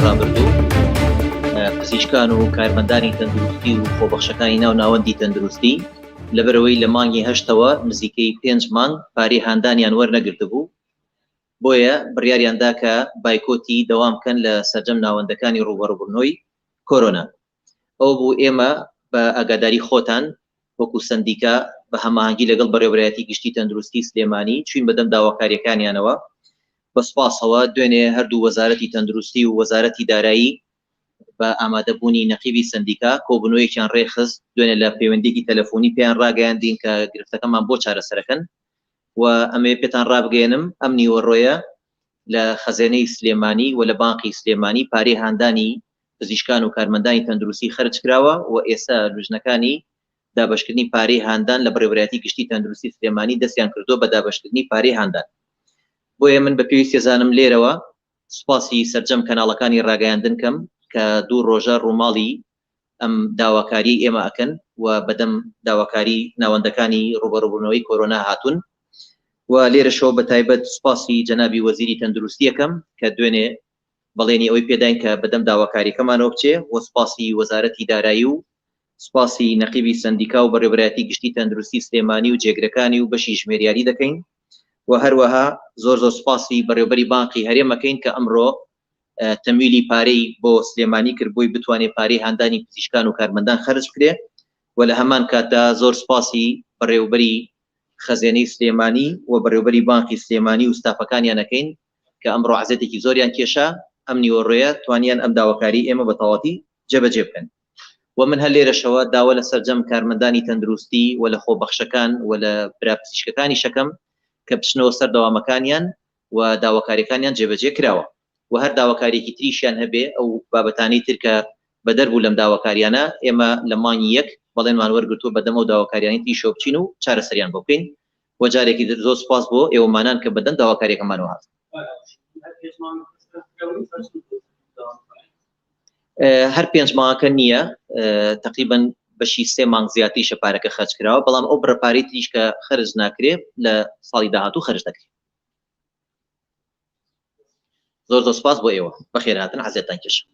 ڕابردوو پزیشکان و کارمەندانی تەندروستی و خۆبەخشەکانی ناو ناوەندی تەندروستی لەبەرەوەی لە مانگی هەشتەوە نزیکەی پێنج مانگ پارەی هاندانیان وەرنەگرتبوو بۆیە بڕیاریان دا کە بایکۆتی دەوام بکەن لە سەرجەم ناوەندەکانی ڕووبەڕووبوونەوەی کۆرۆنا. ئەوە بوو ئێمە بە ئاگاداری خۆتان وەکو سەندیکا بە هەماهەنگی لەگەڵ بەڕێوەبەرایەتی گشتی تەندروستی سلێمانی چوین بەدەم داواکاریەکانیانەوە بە سوپاسەوە دوێنێ هەردوو وەزارەتی تەندروستی و وەزارەتی دارایی بە ئامادەبوونی نەقیبی سەندیکا کۆبوونەوەیەکیان ڕێکخست دوێنێ لە پەیوەندیەکی تەلەفۆنی پێیان ڕاگەیاندین کە گرفتەکەمان بۆ چارەسەرەکەن و ئەمەوێ پێتان ڕابگەیەنم ئەم نیوەڕۆیە لە خەزێنەی سلێمانی و لە بانقی سلێمانی پارەی هاندانی پزیشکان و کارمەندانی تەندروستی خەرج کراوە و ئێستا لوجنەکانی دابەشکردنی پارەی هاندان لە بەڕێوەبەرایەتی گشتی تەندروستی سلێمانی دەستیان کردووە بە دابەشکردنی پارەی هاندان بۆیە من بە پێویستی ئەزانم لێرەوە سوپاسی سەرجەم کەناڵەکانی ڕاگەیاندن کەم کە دوو ڕۆژە ڕووماڵی ئەم داواکاریەی ئێمە ئەکەن و بەدەم داواکاری ناوەندەکانی ڕوبەڕوبوونەوەی کۆرۆنا هاتوون و لێرەشەوە بە تایبەت سوپاسی جەنابی وەزیری تەندروستی ئەکەم کە دوێنێ بەڵێنی ئەوەی پێداین کە بەدەم داواکاریەکەمانەوە بچێ و سوپاسی وەزارەتی دارایی و سوپاسی نەقیبی سەندیکا و بەڕێوەبەرایەتی گشتی تەندروستی سلێمانی و جێگرەکانی و بەشی ژمێریاری دەکەین و هەروەها زۆر زۆر سوپاسی بەڕێوبەری بانقی هەرێم ئەکەین کە ئەمڕۆ تەمویلی پارەی بۆ سلێمانی کرد بۆی بتوانێت پارەی هاندانی پزیشکان و کارمەندان خەرج بکرێ و لە هەمان کاتدا زۆر سوپاسی بەڕێوبەری خەزێنەی سلێمانی و بەڕێوبەری بانقی سلێمانی و ستافەکانیان ئەکەین کە ئەمڕۆ عەزێتێکی زۆریان کێشا ئەم نیوەڕۆیە توانیان ئەم داواکاری ئێمە بە تەواوەتی جێبەجێ بکەن و من هەر لێرەشەوە داوا لە سەرجەم کارمەندانی تەندروستی و لە خۆبەخشەکان و لە برا پزیشکەکانیش ئەکەم کە بچنەوە سەر دەوامەکانیان و داواکاریەکانیان جێبەجێ کراوە و هەر داواکاریەکی تریشیان هەبێ ئەو بابەتانەی تر کە بەدەر بوو لەم داواکاریانە ئێمە لە مانگی یەک بەڵێنمان وەرگرتووە بەدەم ئەو داواکاریانەی تریشەوە بچین و چارەسەریان بۆ بکەین و جارێکی تر زۆر سوپاس بۆ ئێوەمانان کە بەدەم داواکاریەکەمانەوە هاتن. هەر پێنج مانگەکە نییە تقریبا بەشی سێ مانگ زیاتریشە پارەکە خەرج کراوە بەڵام ئەو بڕە پارەی تریش کە خەرج ناکرێ لە ساڵی داهاتوو خەرج دەکرێت زۆر زۆر سپاس بۆ ئێوە بەخێرهاتن عەزێتتان کێشا.